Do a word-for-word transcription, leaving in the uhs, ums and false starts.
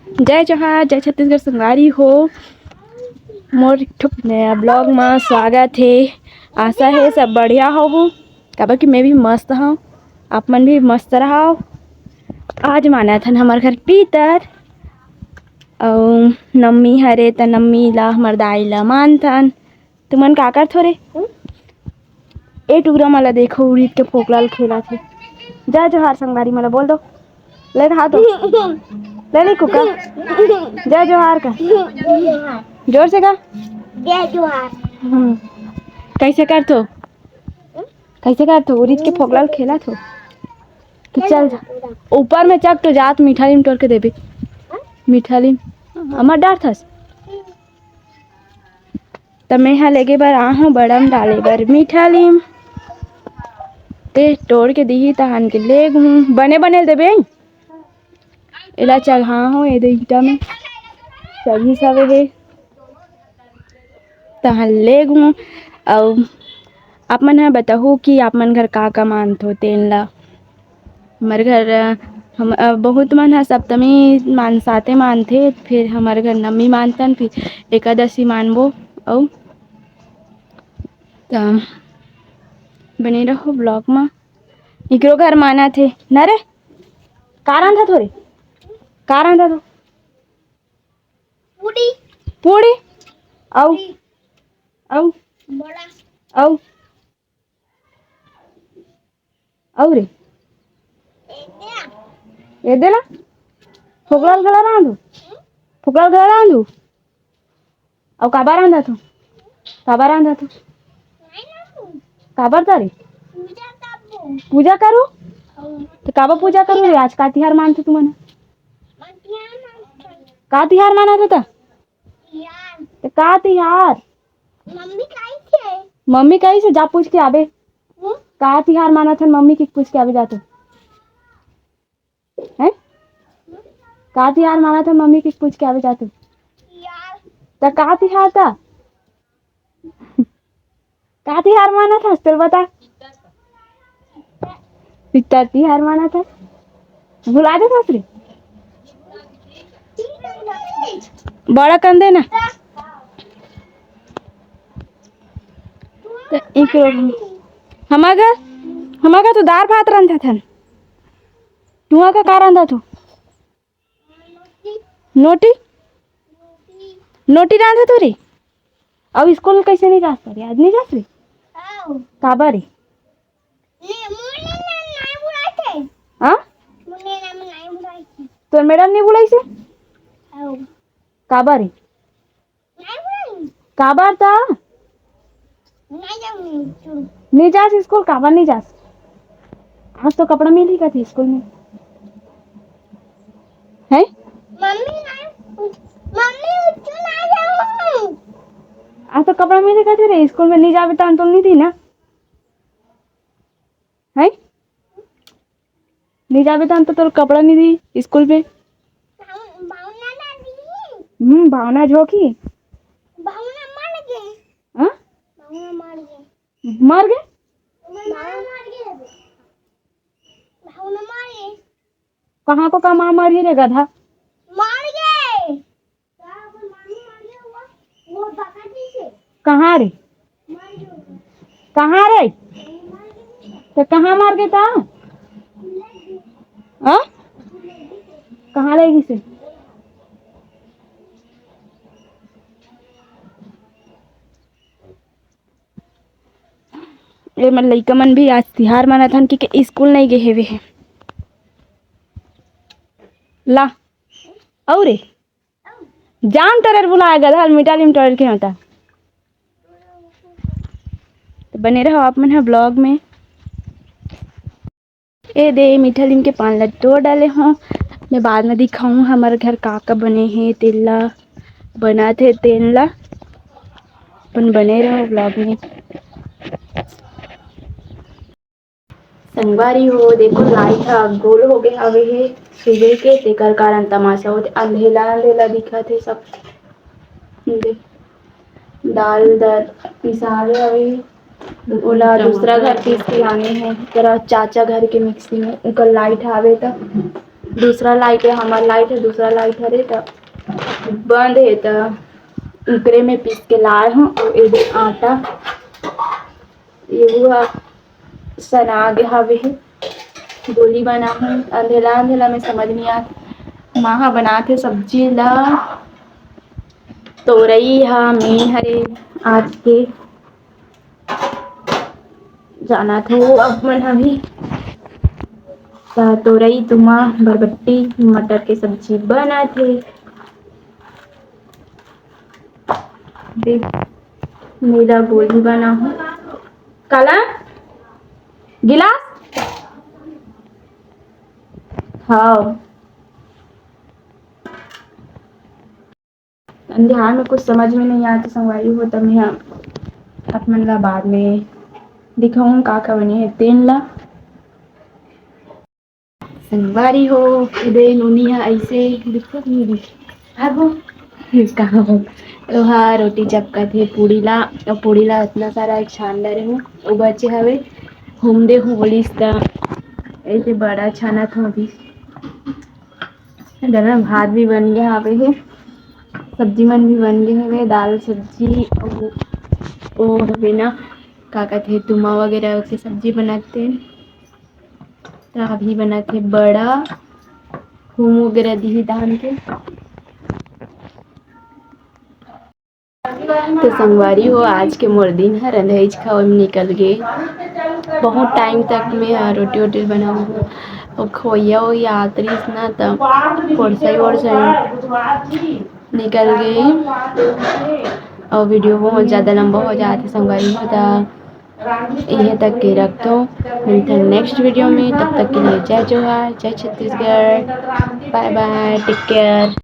जय जोहार, जय छत्तीसगढ़ संगवारी हो। मोर एक ठो नया vlog म स्वागत हे। आशा हे सब बढ़िया होहू, काबर कि मैं भी मस्त हव, आप मन भी मस्त रहव। आज मानत हन हमर घर पीतर, अउ नम्मी हरे त नम्मी ला, हमर दाई ला मानथन। तुमन का करथो रे? ए टुरा मन ला देखो, उरीद के फोकला ल खेलत हे। जय जोहार संगवारी मन ला बोल दो। ले रहा तो। ले ले कुका। जय जोहार का। जोर से का। जय जोहार। हम्म। कैसे करथो? कैसे करथो? उरीद के फोकला ल खेलत हो। तो चल जा। ऊपर में चक तो जात मीठा लीम टोर के देबे। मीठा लीम। हमर डार थस। त मेंहा लेगे बर आहूँ बड़म डाले बर मीठा लीम। ते टोर के दिही तहन के लेगहूँ। बने बने ल देबे। एला चढ़ा हो, ए दे ईटा में सही सवे हे। तहाँ लेगहूँ। अउ आप मन ह बताहू कि आप मन घर का का मानथो तेन ला। हमर घर, अ, हम, अ, बहुत मन ह सप्तमी मानसाते मानथे, फिर हमर घर नवमी मानथन, फिर एकादशी मानबो। अउ त बने रहो vlog म। इकरो घर मानथे न रे। का रांधत हो रे? का रांधत हो? पूड़ी। पूड़ी? अउ? पूड़ी। अउ? बड़ा। अउ? अउ रे? एदे ला? फोकला ल गला रांधू? फोकला ल गला रांधू? अउ काबर रांधत हो? काबर रांधत हो? काबर करे? पूजा करू? त काबर पूजा करू रे? आज का तिहार मानथो तुमन? का तिहार मानत हो त? त का तिहार? मम्मी कहिसे? मम्मी कहिसे? जा पूछ के आबे। हम्म? का तिहार मानत हन? मम्मी के पूछ के आबे जाते। हैं? का तिहार मानत हन? मम्मी के पूछ के आबे जाते। त का तिहार त? का तिहार मानत हस? तेल बता। पितर तिहार मानत हस। भुला दे सासरी। बड़ा कंदे ना। त इकरो हमार घर, हमार घर तो दार भात रांधत हन। तुहा का का रांधत हो? नोटी? नोटी रांधत हो रे? अउ स्कूल कैसे नहीं जात रे? आज नहीं जात रे? काबर रे? हाँ? तोर मैडम नहीं बुलाइसे? काबर रे? काबर त? नहीं जास स्कूल, काबर नहीं जास? आज तो कपड़ा मिली कथे स्कूल में। हैं? मम्मी, आज तो कपड़ा मिली कथे रे, स्कूल में नहीं जाबे त तो नहीं दी ना। हैं? नहीं जाबे त तो तोर कपड़ा नहीं दी स्कूल में। हम्म, भावना झोंकी। हाँ? मर गे? कहाँ को कमा मर गे रे गधा? कहाँ रे? कहाँ रे? त कहाँ मर गे त? कहाँ ले गिसे? एमन लइका मन भी आज तिहार मनाथन कि स्कूल नहीं गे हेवे। ला, अउ रे, जाम टरेर बुलाए गधा, मीठा लीम टरेर के होता। तो बने रहो आप मन ह vlog में। ए दे मीठा लीम के पान ल टोर डाले हों। मैं बाद में दिखाऊँ हमर घर का का बने हे, तेल ला बनात हे, तेल ला अपन बने रहो vlog में। संगवारी हो, देखो लाइट ह गोल हो गए हवे हे सुबह के, तेकर कारण तमाशा होत अंधेला अंधेला दिखत हे सब। दाल दर पिसावे हवे, ओला दूसरा घर पीस के लाने हे, तेरा चाचा घर के मिक्सी में, ओकर लाइट आवे त दूसरा लाइट हे, हमर लाइट हे, दूसरा लाइट हरे त बंद हे, त ओकरे में पीस के लाए हूँ। अउ एदे आटा, ये हुआ सना गे हवे हे। गोली बनाहूँ, अंधेला अंधेला में समझ नहीं आत। माँ ह बनात हे सब्जी ला। तोरई ह में हरे आज के, जानत हो अब मन ह भी। त तोरई, तुमा, बरबट्टी, मटर के सब्जी बनात हे। देख, मेरा गोली बनाहूँ। काला? गिलास? हाँ। अंधियार में कुछ समझ में नहीं आत संगवारी हो, त मैं आप मन ला बाद में दिखाऊँ का का बने हे तेन ला। संगवारी हो, एदे नोनी ह ऐसे दिखत नहीं दिखे। अब कहाँ हो? ओहा रोटी चपकत हे पूड़ी ला, अउ पूड़ी ला इतना सारा एक छान डरे हूँ, वो बचे हवे, घूम दे हूँ बोलिस त ऐसे बड़ा छानत हूँ अभी। गरम भात भी बन गया हवे हे, सब्जी मन भी बन गए हवे, दाल सब्जी, अउ वो हवे ना, का कहते, तुमा वगैरह के सब्जी बनाते हैं। त अभी बनाते बड़ा, घूम वगैरह दिही धान के। तो संगवारी हो, आज के मोर दिन हर अंधेज खावे में निकल गे। बहुत टाइम तक मैं ह रोटी वोटी बनाऊँ, वो खोइया वोइया आत रहिस ना, त पोरसई वोरसई निकल गे। और वीडियो बहुत ज़्यादा लंबा हो जात हे संगवारी हो, त इहे तक के रखथों। मिलथन नेक्स्ट वीडियो में, तब तक के लिए जय जोहार, जय छत्तीसगढ़, बाय बाय, टेक केयर।